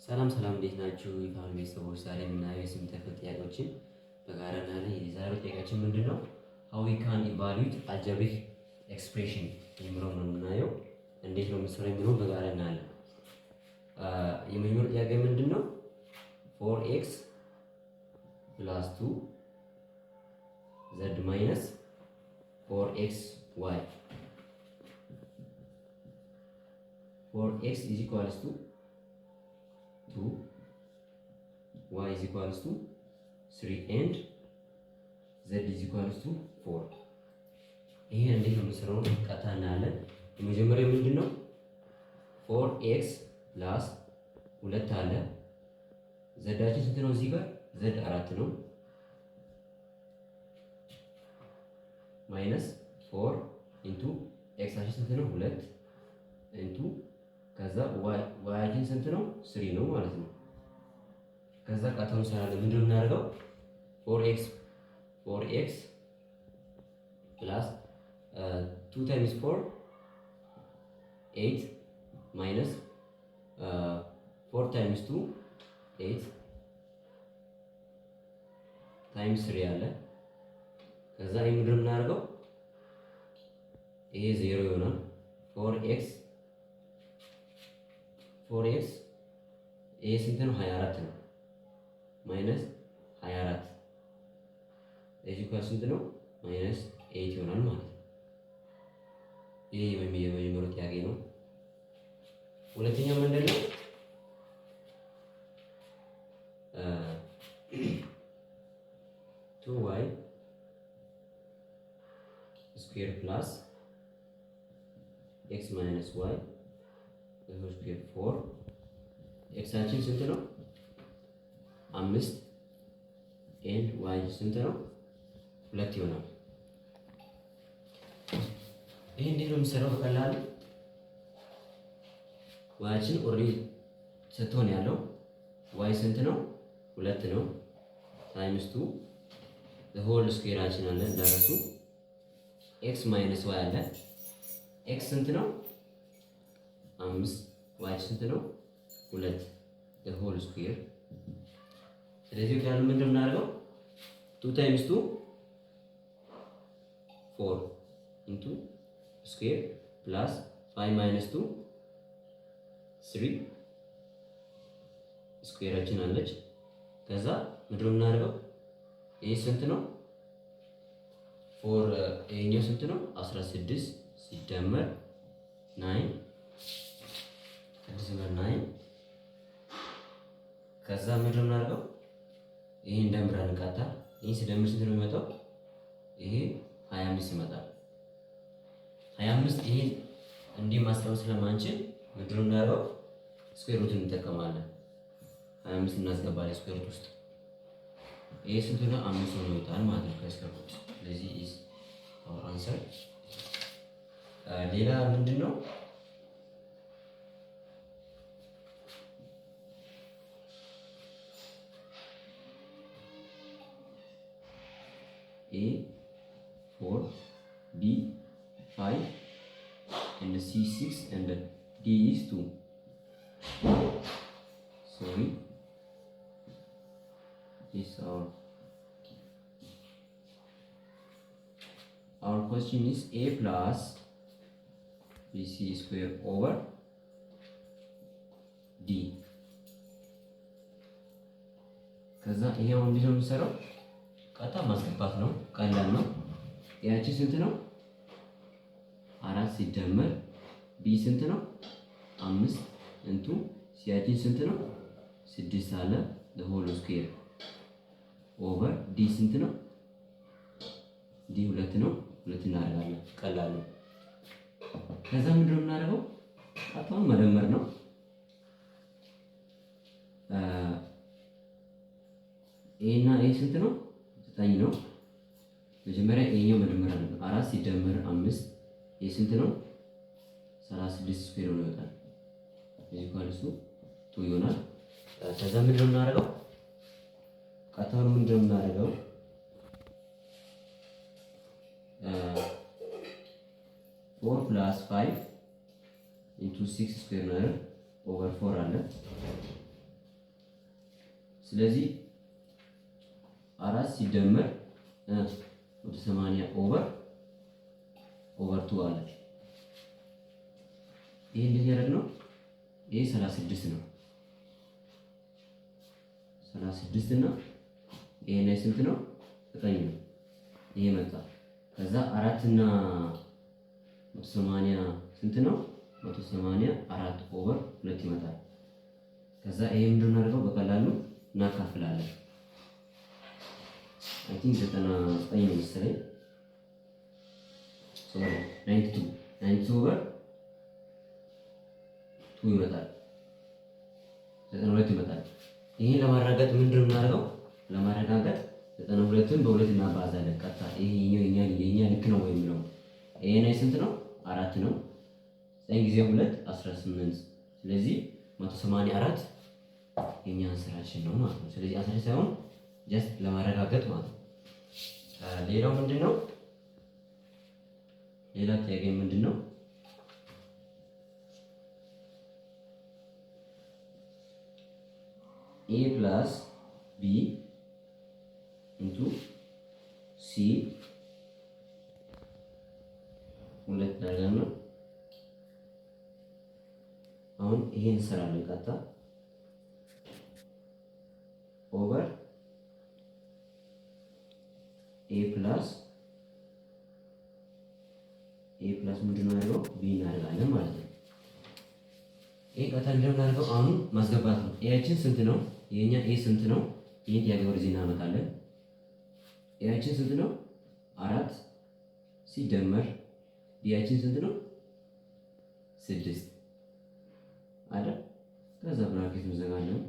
ሰላም ሰላም፣ እንዴት ናችሁ? የፋኑ ቤተሰቦች፣ ዛሬ የምናየው የስምንተኛ ክፍል ጥያቄዎችን በጋራ እናያለን። የዛሬው ጥያቄያችን ምንድን ነው? How we can evaluate algebraic expression የሚለው ነው የምናየው። እንዴት ነው የምንሰራው የሚለውን በጋራ እናያለን። የመጀመሪያው ጥያቄ ምንድን ነው? 4x plus 2z minus 4xy, 4x is equals to 2, y is equals to 3 and z is equals to 4። ይሄን እንዴት ነው የምንሰራው? ቀጥታ እናያለን። የመጀመሪያው ምንድን ነው? 4x plus ሁለት አለ። z ኣችን ስንት ነው? እዚህ ጋር z አራት ነው። Minus 4 into x ኣችን ስንት ነው? ሁለት into ከዛ y ኣችን ስንት ነው? Three ነው ማለት ነው። ከዛ ቀጥታውን እንሰራለን። ምንድን ነው የምናደርገው? 4x plus 2 times 4, 8 minus 4 times 2, 8 times 3 አለ። ከዛ ይህ ምንድን ነው የምናደርገው? ይሄ ዜሮ ይሆናል። 4x ይሄ ስንት ነው? 24 ነው። Minus 24 እዚህ ጋር ስንት ነው? Minus 8 ይሆናል ማለት ነው። ይሄ የመጀመሪያው ጥያቄ ነው። ሁለተኛው ምንድን ነው? 2y square plus x minus y square 4። x ኣችን ስንት ነው? አምስት and y ስንት ነው? ሁለት ይሆናል። ይሄ እንዴት ነው የሚሰራው? በቀላሉ y ኣችን already ሰጥቶን ያለው y ስንት ነው? ሁለት ነው። Times 2 whole square ኣችን አለ እንዳረሱ፣ x minus y አለ። x ስንት ነው? አምስት። y ስንት ነው? ሁለት whole square። ስለዚህ ያሉ ምንድን ነው የምናደርገው? 2 times 2, 4 into square plus 5 minus 2, 3 square ኣችን አለች። ከዛ ምንድን ነው የምናደርገው? ይህ ስንት ነው? 4። ይሄኛው ስንት ነው? 16 ሲደመር 9፣ ሲደመር 9። ከዛ ምንድን ነው የምናደርገው? ይሄ እንደምራለን ቀጥታ። ይሄን ስደምር ስንት ነው የሚመጣው? ይሄ 25 ይመጣል። 25 ይሄን እንዲህ ማስታወስ ስለማንችል ምንድን ነው የምናደርገው? Square root እንጠቀማለን። 25 እናስገባለን square root ውስጥ። ይሄ ስንት ነው? አምስት ሆኖ ይወጣል ማለት ነው ከ square root። ስለዚህ is our answer። ሌላ ምንድን ነው? A 4, B 5 and C 6 and D is 2. Sorry, this our question is A plus BC square over D። ከዛ ይሄው እንዴት ነው የምንሰራው? ቀጥታ ማስገባት ነው፣ ቀላል ነው። A ኣችን ስንት ነው? አራት ሲደመር B ስንት ነው? አምስት into C ያችን ስንት ነው? ስድስት አለ whole square over D ስንት ነው? D ሁለት ነው። ሁለት እናደርጋለን። ቀላል ነው። ከዛ ምንድን ነው የምናደርገው? ቀጥታውን መደመር ነው። A እና A ስንት ነው? ዘጠኝ ነው። መጀመሪያ ይሄኛው መደመር አለብን። አራት ሲደመር አምስት ይሄ ስንት ነው? 36 square ሆኖ ይወጣል። እዚህ equals to ይሆናል። ከዛ ምንድን ነው የምናደርገው? ቀጥታውን ምንድን ነው የምናደርገው? 4 plus 5 into 6 square ነው over 4 አለ። ስለዚህ 4 ሲደመር 180 over 2 አለ። ይሄ እንዴት ያደረግነው? ይሄ 36 ነው። 36 እና ይሄ ላይ ስንት ነው? 9 ነው። ይሄ መጣ። ከዛ 4 እና 180 ስንት ነው? 184 over 2 ይመጣል። ከዛ ይሄ ምንድነው የምናደርገው? በቀላሉ እናካፍላለን። I think 99 ነው መሰለኝ። Sorry, 92 over 2 ይመጣል። 92 ይመጣል። ይሄን ለማረጋገጥ ምንድነው የምናደርገው? ለማረጋገጥ 92ን በሁለት እናባዛለን። ቀጥታ ይሄኛው የኛ ልክ ነው ወይ የሚለው። ይሄ ላይ ስንት ነው? 4 ነው። 9 ጊዜ 2 18። ስለዚህ 184 የኛ answer ኣችን ነው ማለት ነው። ስለዚህ 10 ሳይሆን just ለማረጋገጥ ማለት ነው። ሌላው ምንድነው? ሌላ ጥያቄ ምንድነው? A plus B into C ሁለት ነገር ነው። አሁን ይሄን እንሰራለን ቀጥታ over A plus ምንድነው ያደርገው B እናደርጋለን ማለት ነው። ይሄ ቀጥታ እንደምናደርገው አሁን ማስገባት ነው። A ያችን ስንት ነው? የኛ A ስንት ነው? ይሄን ጥያቄ ወደዚህ እናመጣለን። A ያችን ስንት ነው? 4 ሲደመር B ያችን ስንት ነው? 6 አይደል? ከዛ bracket እንዘጋለን።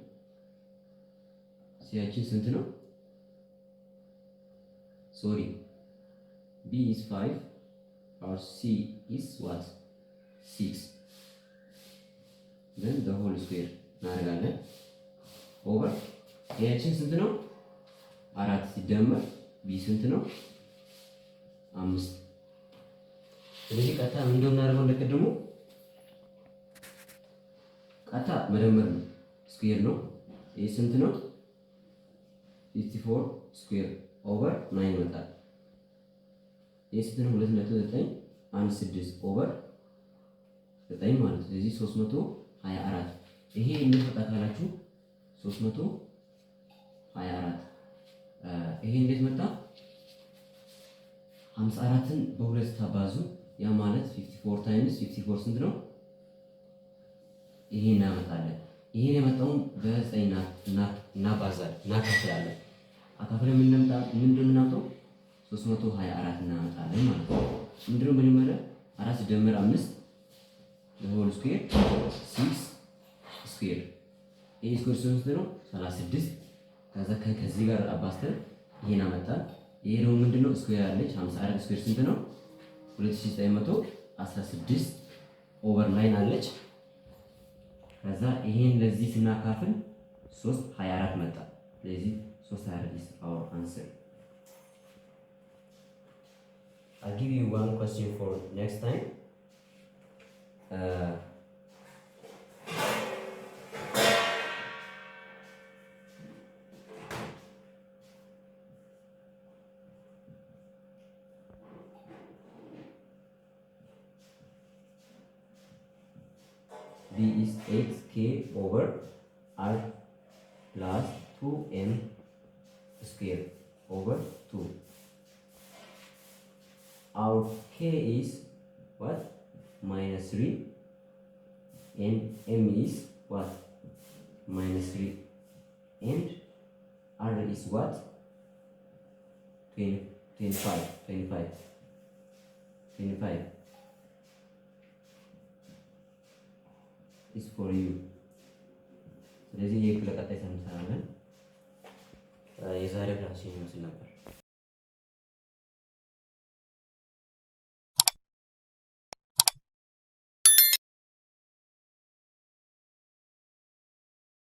C ያችን ስንት ነው? Sorry, B is 5 or C is what? 6. Then the whole square እናደርጋለን over A ያችን ስንት ነው? 4 ሲደመር B ስንት ነው? 5። ስለዚህ ቀጥታ ምንድነው የምናደርገው? እንደቀደሙ ቀጥታ መደመር ነው። Square ነው። ይሄ ስንት ነው? 54 square over 9 ይመጣል። ይሄ ስንት ነው? 2.916 over 9 ማለት ነው። ስለዚህ 324። ይሄ እንዴት መጣ ካላችሁ 324 ይሄ እንዴት መጣ? 54ን በሁለት ታባዙ፣ ያ ማለት 54 times 54 ስንት ነው? ይሄ እናመጣለን። ይሄን የመጣውን በዘጠኝ እናባዛለን፣ እናካፍላለን። አካፍለን ምንድነው የምናመጣው? 324 እናመጣለን ማለት ነው። ምንድነው መጀመሪያ 4 ሲደመር 5 the whole square 6 square፣ ይሄ square ስንት ነው? 36። ከዛ ከዚህ ጋር አባዝተን ይሄን አመጣን። ይሄ ደግሞ ምንድነው? Square አለች። 54 square ስንት ነው? 2916 over 9 አለች። ከዛ ይሄን ለዚህ ስናካፍል 324 መጣ። ስለዚህ 324 is our answer. I'll give you one question for next time. B is 8k over r plus 2m square over 2. Our k is what? Minus 3, and m is what? Minus 3, and r is what? 25, 25, 25 is for you. ስለዚህ ይህ ለቀጣይ እንሰራለን። የዛሬው class ይመስል ነበር።